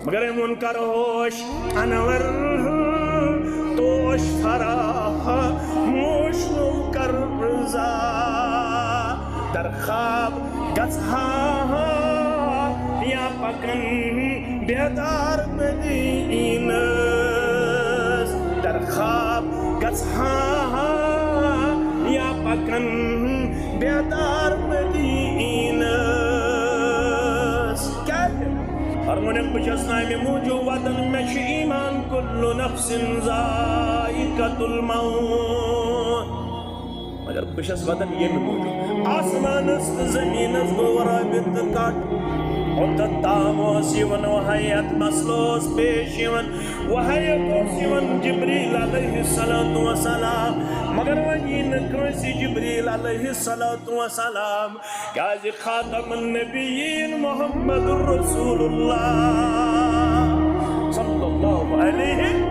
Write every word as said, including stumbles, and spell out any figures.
مگر أمۍ ووٚن، کر ہوش انور، توش فراہ، موش نو کر رضا۔ در خواب گژھا یا پکن بیدار مدینس۔ در خواب گژھا یا پکن بیدار مدینس۔ کیازِ؟ فرمونم، بہٕ چھَس نہٕ اَمہِ موٗجوٗب وَدان، مےٚ چھُ ایمان، کُلُّ نَفْسٍ ذَائِقَةُ الْمَوْتِ۔ مگر بہٕ چھَس وَدان ییٚمہِ موٗجوٗب، آسمانَس تہٕ زٔمیٖنَس گوٚو رٲبطہٕ کَٹ۔ اوٚتَتھ تام اوس یِوان وحی، یَتھ مسلہٕ اوس پیش یِوان، وحی اوس یِوان جبریل علیہ الصلوۃ والسلام، مگر وۄنۍ یی نہٕ کٲنٛسہِ جبریل علیہ الصلوۃ والسلام، کیازِ خاتم النبیین محمد رسول اللہ صلی اللہ علیہ